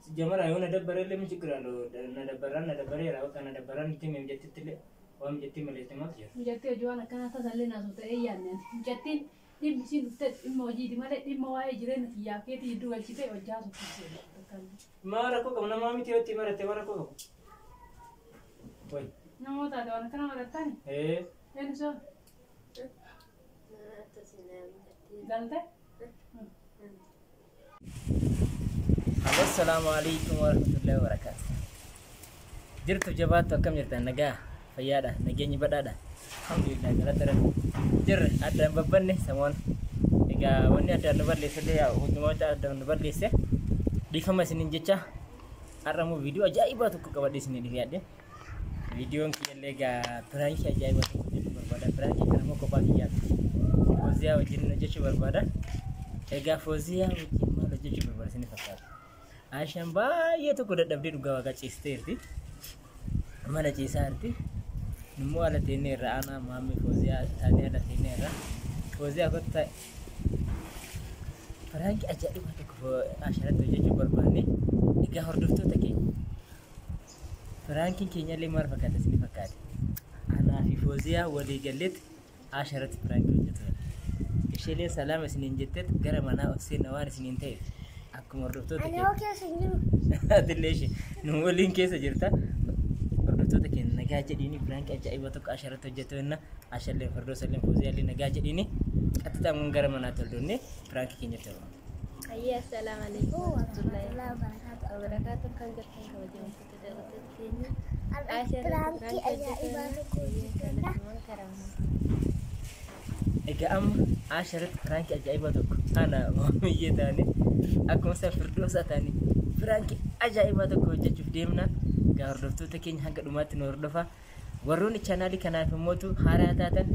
Sijjamara yoo na dabbarellee min ችግር አለው? Na dabbarraan na dabbareera bakka na dabbarraan itti mijattittillee waan mijattii maleette maaltu jira? Mucattii hojii waan akkanaa tasallee naasuu ta'ee yaadne. Mucattiin dhimmi isiin dhufte dhimma hojiiti malee dhimma waa'ee jireenya kiyyaaf keetii gidduu galchitee hojjaa suffisee. Maa rakkoo qabu namaa miti yoo itti maratte maa rakkoo qabu? Wayi. Namoota ati waan akkana marattani? Ee. Eenyu soo? Galte? Assalaamu alaikum warahmatullahi wabarakatuh. Jirtu jabaattu akkam jirtan nagaa fayyaadha nageenyi badhaadha. Alhamdulillah galata rabbi. Jirre addaan babbanne samoon. Egaa wanni addaan nu balleesse illee hundumaa addaan nu balleesse dhiifama isiniin jecha har'a immoo viidiyoo ajaa'ibaa tokko qabadhe isinii dhiyaadhe. Viidiyoon kiyyallee egaa piraankii ajaa'ibaa tokko hojjechuu barbaada. Piraankii kana immoo kophaa kiyyaatti. Fooziyaa wajjin hojjechuu barbaada. Egaa Fooziyaa wajjin maal hojjechuu barbaada isinii fakkaata? Aishaan baay'ee tokko dadhabdee dhugaa waaqaa ciisteerti. Mana ciisaa jirti. Immoo ala teennee irra aanaa maammii Fooziyaa taanee ala teennee irra. Fooziyaa kottaa piraankii ajaa'ibaa tokko Aishaarratti hojjechuu barbaanne. Egaa hordoftoota keenya. Piraankiin keenya illee maal fakkaata isinii fakkaate? Anaa fi Fooziyaa walii galleetti Aishaarratti piraankii hojjetu. Isheelee salaama isiniin jetteet gara manaa ol seenna waan isiniin ta'eef akkuma hordoftoota Ani keenya. hoo keessa hin jiru. Atillee ishee nu waliin keessa jirta. Hordoftoota keenya nagaa jedhiini piraankii ajaa'ibaa tokko Aishaarratti hojjetu jenna. Aishaallee Firdoosallee Fooziyaallee nagaa jedhiini qaxxixaamuun gara manaatti ol doonnee piraankii keenyatti ol. Hayya, assalaamu alaikum warahmatullahi Wabarakatuh. wabarakaatuh. Kan jirtan kabajamtoota daawwattoota keenya. Piraankii ajaa'ibaa tokko hojjetanna. Egaa amma Aishaarratti piraankii ajaa'ibaa tokko ana maamiyyee taane akkuma isa Firdoosaa taane piraankii ajaa'ibaa tokko hojjechuuf deemna. Egaa hordoftoota keenya hanga dhumaatti nu hordofaa. Warroonni chaanaalii kanaaf immoo haaraa taatan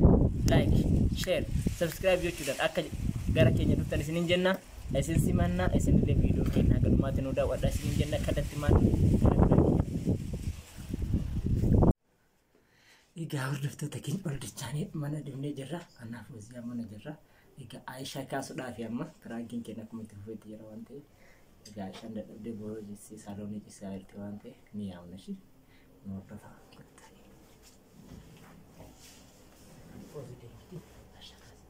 like, share, subscribe gochuudhaan akka gara keenya dhuftan isiniin jenna. Isin simannaa isinillee viidiyoo keenya hanga dhumaatti nu daawwadhaa isiniin jenna kallattii maal gara piraankii. Egaa hordoftoota keenya ol dachaanii mana deemnee jirra. Anaaf Fooziyaa mana jirra. Egaa Aishaa kaasuudhaaf amma piraankiin keenya akkuma itti fufeetti jira waan ta'eef. Egaa Aishaan dadhabdee boroo jessee saaloonii ciisaa jirti waan ta'eef ni yaamna ishee. Nu hordofaa. Foozii deemti. Aishaa kaasi.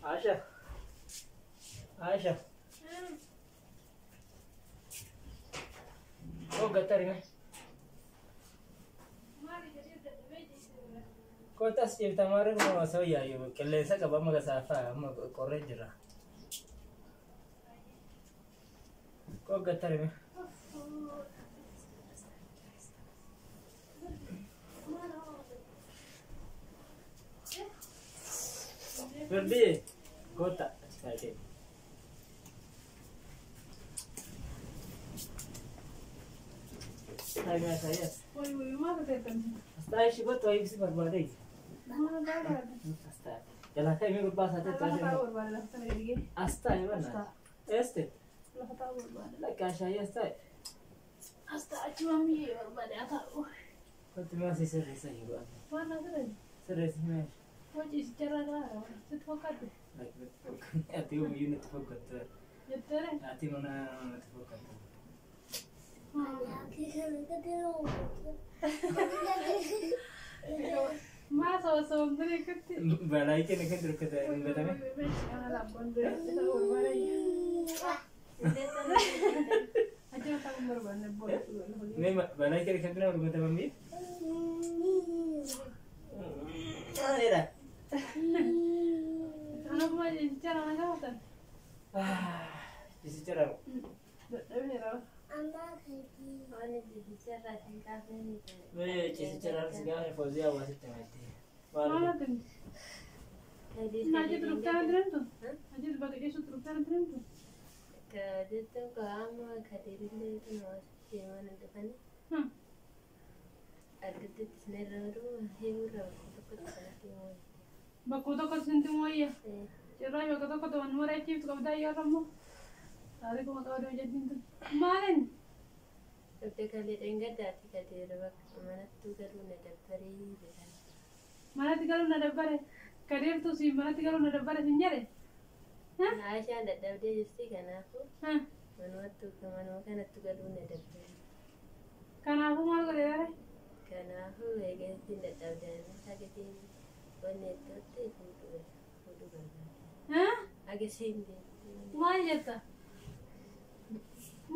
Aisha. Aisha. Oh, gattari me. Kottas ciifta maarree kuma osoo yaayu qilleensa qaba amma gasaafaa amma qorree jira. Koo gattari me. Firdi kota taatee. Taa'ee taa'ee. Wayi wayi maal ta'e? As taa'ee ishee kottu wayii si barbaadee. Maal barbaade? As taa'e. Jalaa ka'ee mee gurbaa isaa Lafa ta'e taa'uu barbaade lafa sana gadi gee. As taa'e banaa. Eeste. Lafa taa'uu barbaade. Lakka shaayii as taa'e. As ta'a achi waan mi'ee barbaade haa taa'u. Kottu mee asii sirreessa jiru. Waan na sirreessi. Sirreessi mee. Hojii sicharraa gahaa sitti fakkaate. Ati yoomiyyuu natti fakkaattu. Jetteere. Ati mana natti fakkaattu. Ani hakiika gadi Maa sababni akkatti. Balaa kenna kan turkata hin gatame. Mee balaa kenna kan bira dhugataman mii? Maalidha? Jisichara. Mee jisichara si gaafa Fooziyaa waasitti malte. Maali? Argitteetti isin irra oduu himurra bakka tokkotti kan Bakkuma tokkotti sinti mooyya. Cirraa bakka tokkotti waan mari'achiiftu qabdaa iyyarrammoo. Taarikuma qabdee hojjettiin tun. Maalin? Dugda kalee dheengaddaati kadeera bakka manattuu galuu na dabbaree jedhan. Manatti galuu na dabbare. Kadeertuu si manatti galuu na dabbare sin jedhe. Aishaan dadhabdee jirti kanaafuu manumattuu manuma kanattu galuu na dabbare. Kanaafuu maal godhe laale? Kanaafuu eegansiin dadhabdaan hagasiin wanni iddootti fuudhuu fuudhuu barbaada. Hagasiin deemtee. Maal jetta?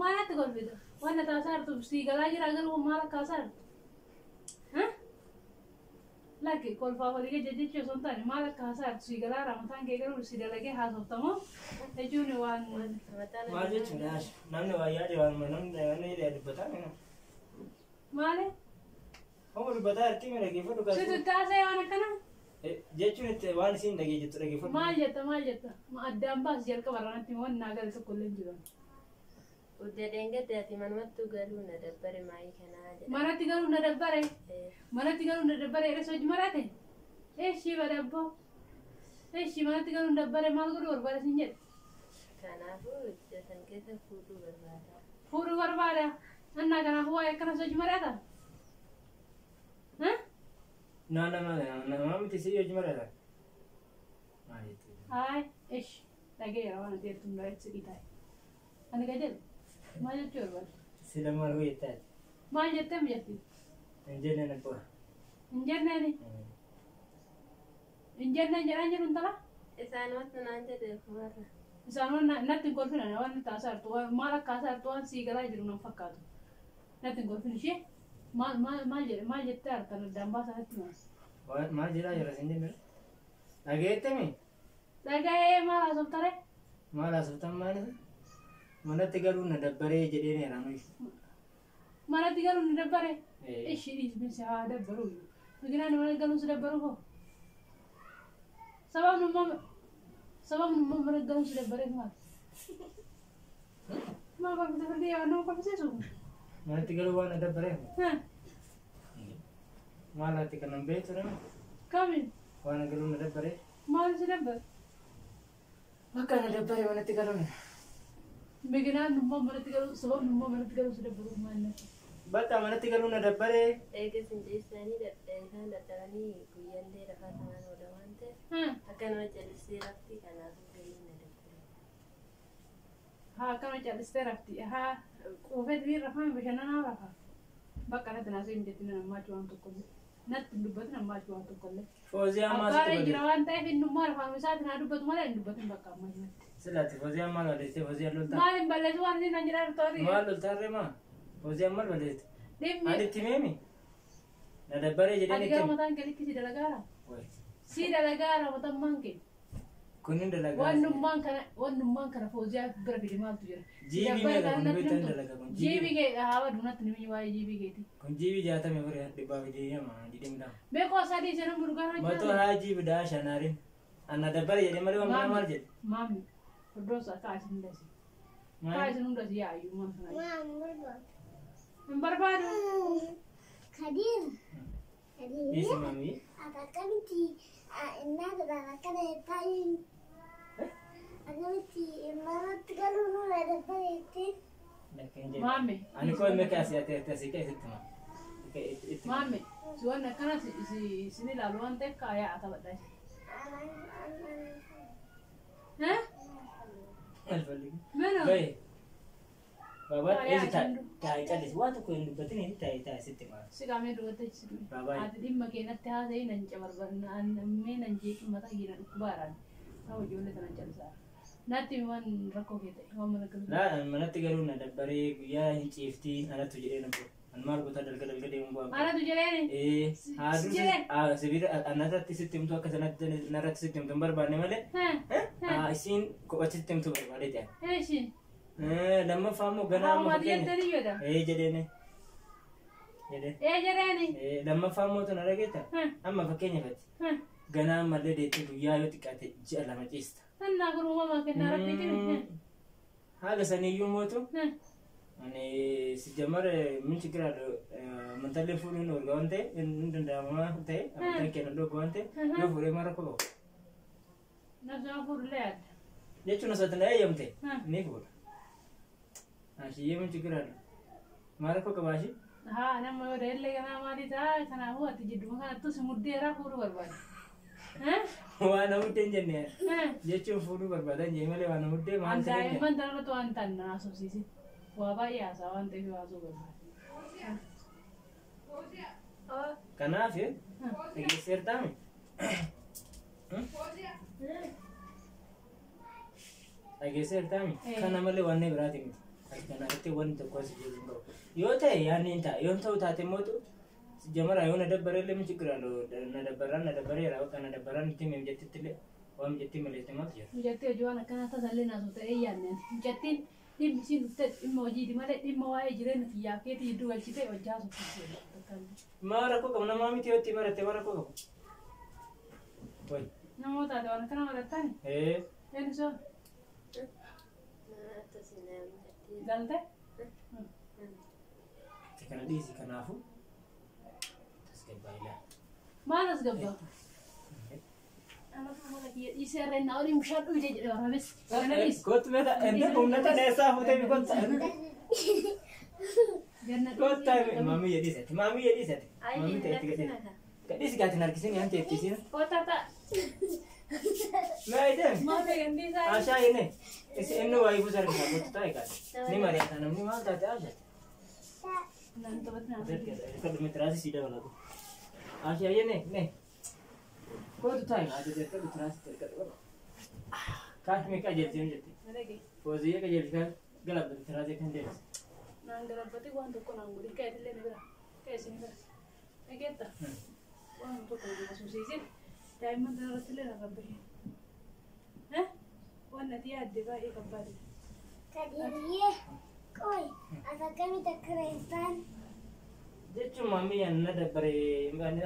Maalatti kolfita? Waan na taasaa jirtu sii galaa jira garuu maal akka haasaa jirtu? Lakki kolfaa walii gadi jechuu osoo hin taane maal akka haasaa jirtu sii galaa jira mataan kee garuu si dalagee haasoftamoo jechuun waan Mataan Maal jechuudha? Namni waa yaade waan namni namni yaade dubbataa mina. maali? Homo dubbataa jirti mina dhaggeeffadhu Situ kaasuu. itti haasa'e waan akkana? Jechuun itti waan isiin dhageejjittu dhaggeeffadhu. Maal jetta maal jetta? Ma addaan baas jalqaba irraa waan naa gale tokko illee hin jiru. Dugda dheengaddaati manumattuu galuu na dabbare maayii kanaa jedha. Manatti galuu na dabbare. Manatti galuu na dabbare eessa hojii marate? Eeshii badabboo. Eeshii manatti galuu na dabbare maal godhuu barbaada sin jedhe? Kanaafuu ija san keessa fuudhuu barbaada. Fuudhuu barbaada. Annaa kanaafuu waa'ee akkanas hojii marata? Na nama nama miti si hojii marata. Maal jechuudha? Haay, eeshi dhageera waan ati jettu hundaa itti dhiitaay. Ani ka jedhu maal jechuu barbaada? Sila maal hojjettaati? Maal jettee mijetti? Hin jenne na bu'a. Hin jenneeni? Hin jenneen jedhaan jiru intala? Isaanumatti naan jedhe kumarra. Isaan waan natti hin kolfinan waan natti haasaa jirtu maal akka haasaa jirtu waan sii galaa jiru nan fakkaatu. Natti hin kolfin ishee maal maal maal jedhe maal jettee hartan addaan baasaa natti himaa. Waan maal jedhaa jira sin jenne? Dhageettemi? Dhaga'ee maal haasoftare? Maal haasoftan maal isa? Manatti galuu na dabbaree jedheen eeraa nuyi. Manatti galuu na dabbare? Ishii dhiisbinsi haa dabbaruu iyyuu. Biqilaan mana galuun si dabbaruu hoo? Sababni immoo sababni immoo mana galuun si dabbareef maal? Maal kolfite firdii waan nama kolfisiisu? Manatti galuu waan na dabbareef? Maal ati kanan beektu nama? Kami? Waan galuun na dabbaree? Maal si dabbare? Bakka na dabbaree manatti galuun. Biqilaan immoo manatti galuu sababni immoo manatti galuun si dabbaruuf maal natti? Bakka manatti galuu na dabbaree. Eega sinceessanii isaan dadhabanii guyyaallee rafaa samaan oola waan ta'eef akkanuma callisee rafti kanaafuu galuu na dabbare. Haa akkana callistee rafti. Haa quufee diriir rafaa bashannanaa rafaa. Bakka natti naasee hin jettin ammaa waan tokko illee. Natti hin dubbatin ammaa waan tokko illee. Fooziyaa maal Abbaarra sitti jira godhe? waan ta'eef innummaa afaan isaatiin haa dubbatu malee hin dubbatin bakka ammaa natti. Silaati fooziyaa maal balleessite? Fooziyaa loltaa? Maal hin balleessu waan inni naan jedhaa jirtu Maal loltaarree maa? Fooziyaa maal balleessite? Dhimmi Ani itti meemi? Na dabbaree jedheen ati itti gara hime. mataan kee likki si dalagaara. Wayi. Si dalagaara matammaan kee. Kunnin dalagaa. Wannummaan kana fooziyaa bira fide maaltu jira? Jiibii meeqa kun beektan dalaga kun? Jiibii kee haa badu natti nimi waa'ee jiibii keeti. Kun jiibii 64 120. Beekoo sadii seenan burgaan Matoo haa jiibii daa shanaarin. Anna dabbare jedhee malee waan biraa maal jedhe? Maammi hordoosa kaa isin hundasi. Kaa isin hundasi yaayyuu maal kana. Maam barbaadu. Hin barbaadu. Kadir. Kadir. Dhiisi maamii. Akkamitti innaa akkana jettaa akkamitti manatti galuu nurra dabbare jetteen. Maammi. Ani koo meeqa asii ati asii ka'e sitti hima. Maammi si waan akkana isin ilaalu waan ta'eef kaa yaa'a taphadhaa. Meno. Bayi. Baabaa eessi taa'ee callisi waan tokko hin dubbatin taa'ee taa'ee sitti hima. Si qaamee dubbate si Baabaa. Ati dhimma kee natti haasa'ii nan cabarbar mee nan jeeqin mataa kee na dhukkubaaraan. Ta'u ijoollee tanan callisaa. Natti waan rakkoo kee ta'e waan mana galu. Laa manatti galuu na dabbaree guyyaa hin ciiftii anattu jedhee na bu'u. Ani maal goota dalga dalga deemuun bu'aa. Anatu jedheeni. Haa dursi sibiila anarratti sitti himtu akka sanatti narratti sitti himtu hin barbaanne malee isiin kophatti sitti himtu barbaade ta'e. Eeshi. Lammaffaa immoo ganaa Haa amma maati jettanii jedha. Ee jedheeni. Jedhee. Ee jedheeni. Lammaffaa immoo tun dhageetta amma fakkeenyaafatti ganaa ammallee deettee guyyaa yoo xiqqaate ji'a 2 ciista. Annaa kun uumamaa kennaa rabbiitiin. Haala saniyyuu mootu ani si jamar min ችግር አለው amantallee fuudhuun dhorga waan ta'e hin danda'amu waan ta'e amantaan keenya dhorga waan ta'e yoo fuudhee mara koo Nafsuma fuudhullee yaadda. Jechuun osoo itti na eeyyamte Hmm. ni fuudha. Ashiyyee mun ችግር አለ maal rakkoo qaba ashii? Haa nama yoo da'ellee ganaa maalii ta'a kanaafuu ati jidduma kanattu si muddeeraa fuudhuu barbaada. Waan na muddee hin jenne jechuun fuudhuu barbaadan jee malee waan na muddee maal An ta'e hin jenne. daa'imman tanarratti waan ta'an na haasofsiisin. Waa baay'ee haasaa waan ta'eef haasoo barbaada. Kanaaf dhageesseertaami. Dhageesseertaami. Kana malee waan biraati miti. Ati kanaatti wanni tokko as jiru hin qabu. Yoo ta'e yaadni hin ta'a. Yoo ta'u taate mootu jamara yoo na dabbarellee min ችግር አለው. Na dabbarraan na dabbareera bakka na dabbarraan itti himee jettitti illee waan jetti maleetti maaltu jira. Mucattii hojii waan akkanaa tasallee naasoo ta'ee yaadne ati. Mucattiin dhimmi isiin dhuftee dhimma hojiiti malee dhimma waa'ee jireenya kiyyaaf keetii jidduu galchitee hojii haasofsiisee. Maa rakkoo qabu namaa miti yoo itti maratte maa rakkoo qabu. Wayi. Namoota taate waan akkana marattani. Ee. Eenyu soo galte? Ati kana dhiisi kanaafuu tasgabbaa ilaa. Maal as gabbaa? Dhiisee na oliin bishaan dhuyde jedhe waraabes. Kana dhiisi. Kootu meeta ente humna taneessaa fuutee mi kottu. Ganna Kottu maamii jedhiisati maamii jedhiisati. Maamii ta'e itti gadhiisi. Gadhiisi gaatiin harkisin yaan ta'e ittisiin. Kottaa ta'a. Mee deemi. Maal ta'e gandii isaa? Ashaa yene. Isi inni waayee buusa harkisaa kottu taa'e gaati. Ni mari'ata namni maal taate ashaati. Naan taphati naan. Kadhume tiraasii sii dabalatu. Ashaa yene ne. Kottu taa'e gaati jedhu tiraasii tirkadhu. Kaaf mee qajeelchee jette. Fooziyyee qajeelchee galabbate tiraasii kan deemse. Naan galabbate waan tokko naan godhin ka'eetillee ni bira. Ka'eesi ni bira. Dhageetta. Waan tokko naan asuusiisin daa'imman kana irratti illee na rabbahe. Waan ati yaadde baay'ee kabbaadha. Kadiriyyee qoy ati akkamitti akkana jettaan? Jechuun maamii na dabbare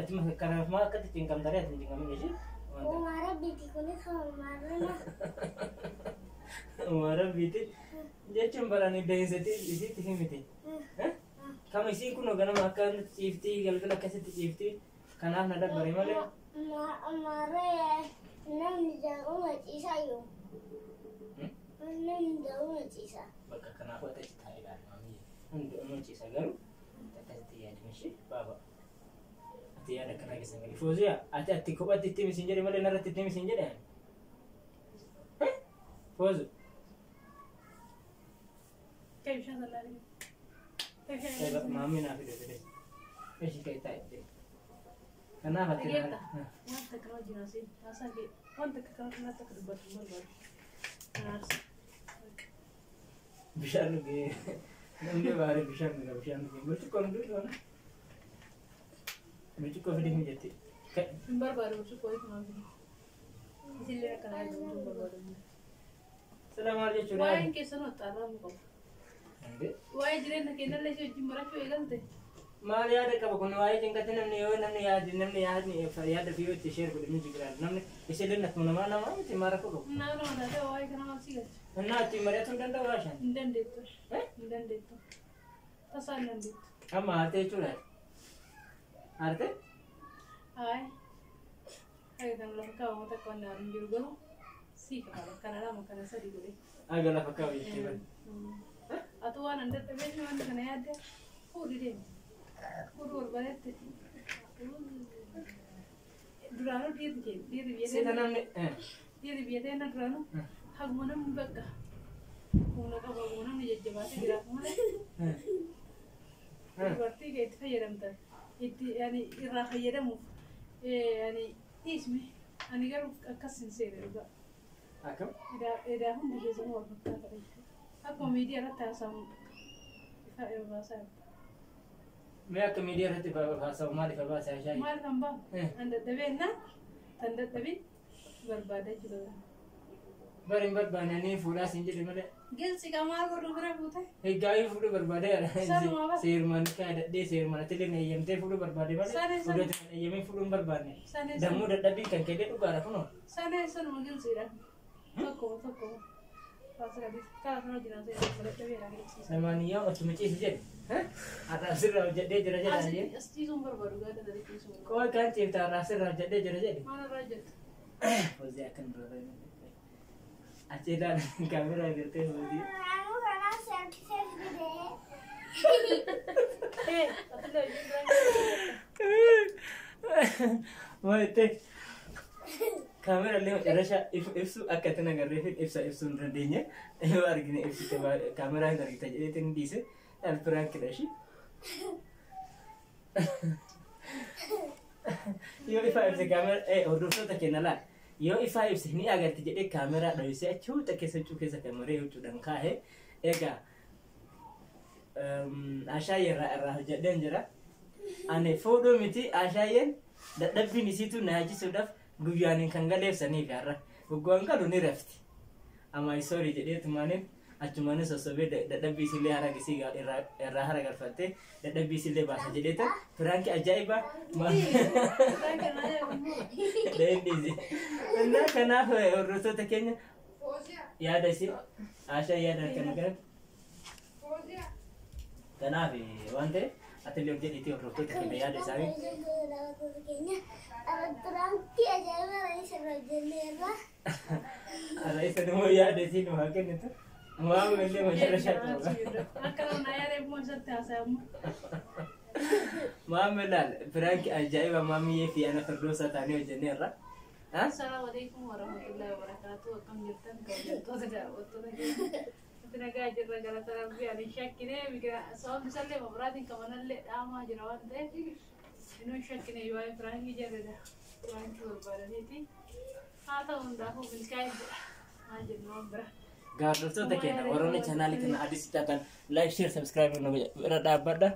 ati kanaaf maal akkatti cinqamtaree ati hin cinqamin ishee. Uumaa rabbiiti kunis uumaa nama. Uumaa rabbiiti jechuun barani deemsiti isitti himiti. Kama isiin kun ganama akka ciiftii galgala akkasitti ciiftii kanaaf na dabbare malee. Maarree namni daa'uma ciisaa yoo. Namni daa'uma ciisaa. Bakka kanaafuu ati achi taa'ee ilaali maamii. Namni daa'uma ciisa garuu akkasitti yaadin ishee baaba. Ati yaada akkanaa keessa hin galin. Fooziyaa ati ati kophaatti itti himi siin jedhe malee narratti itti himi siin jedhe ani. Foozu. Ka'e bishaan sallaa dhigi. Ka'e bishaan sallaa. Maamii naa fide fide. Ishii ka'e taa'e fide. Kanaaf ati Dhageetta. Wanta akkana wajjin haasa'in haasaa kee wanta akka kana kanatti akka dubbatu hin barbaadu. Kanaas. Bishaan dhugee namni baaree bishaan dhuga bishaan dhugee burcuqqoo nu dhugi ona. Burcuqqoo fide hin jette. Hin barbaadu burcuqqoo itti fide. Isillee akkana yaadu hin barbaadu. Sila maal jechuudha? Waa'een keessan waxxaaramuu qabu. Waa'ee jireenya keenyallee ishee wajjin barachuu eegalte. Maal yaada qaba kun waa'ee cinqatti namni yoo namni yaade namni yaadni yaada fi yoo itti sheer godhe ni jira namni ishee akkuma namaa namaa miti maal rakkoo qabu. Nama nama taatee waa'ee kana maal si galcha? Innaa ittiin mari'atuu hin danda'u Ashaan. Hin dandeettu. Hin dandeettu. Tasaa hin dandeettu. Amma haartee jechuudha. Haartee? Hayi. Hayi kan lafa kaa'amu takka waan hin jiru garuu sii kafaala kana lama kana sadi godhe. Aga lafa kaa'u jettee bari. Atu waan an dadhabeef waan kana yaadde fuudhi deemi. Fuudhu barbaadetti. Duraanuu dhiirri keenya dhiirri biyya Sita namni. Dhiirri biyya teenya duraanuu haguma namni bakka humna qabu haguma namni jajjabaatee jiraatu malee dubartii kee itti fayyadamtan itti yani irraa fayyadamuuf yani dhiisme ani garuu akkas hin seene dhugaa. Akkam? Edaa hundi keessanuu wal fakkaata jechuudha. Akkuma miidiyaa irratti haasamu ifa baasaa jirta. Mee akka miidiyaa irratti haasamu maal ifa baasaa Ashaa? Maal kan baasu? An dadhabeenna tan dadhabin barbaada jechuudha. Bari hin barbaanne ani fuudhaa siin jedhe malee. Gilsi ka maal godhu bira fuute? Higgaayii fuudhuu barbaadeera. Sanumaa bara. Seerumaan kaadhadhee seerumaan atilee na eeyyamtee fuudhuu barbaade malee. Sane sane. Fuudhatti na eeyyamee fuudhuu hin barbaanne. Sane sane. Dammuu dadhabbiin kan kennee dhugaadha kunoo. Sane sanuma gilsiidha. Tokkuma tokkuma. Baasa gadi. Karaa sana hojii naasee dadhabeera gilsiisa. Lamaaniyyaa achuma ciisi jedhe. Har'a asirraa hojjedhee jira jedha. As ciisuun barbaadu gaada gadi ciisuun. Qoy kan ciifta har'a asirraa hojjedhee jira jedhe. Maal irraa hojjetta? Foziyaa akkan dura achi ilaala kaameraa agartee Foziyaa. Anuu kanaaf si harkisee fidee. Atillee hojii piraanki. Maal jettee kaameraa illee macarrashaa ibsu akka itti nagarreef ibsa ibsuu hin dandeenye yoo argine ibsite kaameraa hin argita jedheetiin dhiise dhaal piraankidha ishii. Yoo ifaa ibse kaameraa hordoftoota keenya laal yoo ifaa ibse ni agarti jedhee kaameraa dhohisee achi huuxa keessa huccuu keessa kaameree huccuudhaan kaa'e egaa ashaayyee irraa hojjedheen jira. Ani fuudhuu miti ashaayyeen dadhabbiin isiitu na yaachisuudhaaf guyyaaniin kan galeefsaniif har'a. Gugguwaan galu ni rafti. Amma sorry jedheetumaaniin achumaanin sossobee dadhabbii isillee hara gisii irraa hara galfattee dadhabbii isillee baasa jedheeta piraankii ajaa'ibaa Piraanki na jedhamu. Leendiisi. Innaa kanaaf hordoftoota keenya yaada isii ashaa yaada kana kana kanaaf waan ta'e atillee hojjedhiitii hordoftoota keenya yaada isaanii. Piraankii ajaa'ibaa reessa irra hojjenneerra. Ala isa immoo yaada isii nu haa kennitu. Maama illee macarrashaa qaba. Akka nama yaada immoo isatti haasa'amu. Maama laal piraankii ajaa'iba maamiyyee fi ana firdoosaa taanee hojjenneerra. Assalaamu alaikum warahmatullahi wabarakatuh. Akkam jirtan kabajamtoota daawwattoota keenya. Ati nagaa jirra galata rabbii ani shakkine sababni isallee mabraatiin qabanallee dhaamaa jira waan ta'eef inuu shakkine yoo waa'ee piraankii jedhedha. Piraankii barbaadaniiti. Haa ta'u hundaafuu milkaa'ee jedha. Maal jennu waan bira. Hordoftoota keenya warroonni chaanaalii kana addis taatan like, share, subscribe nu bira dhaabbadha.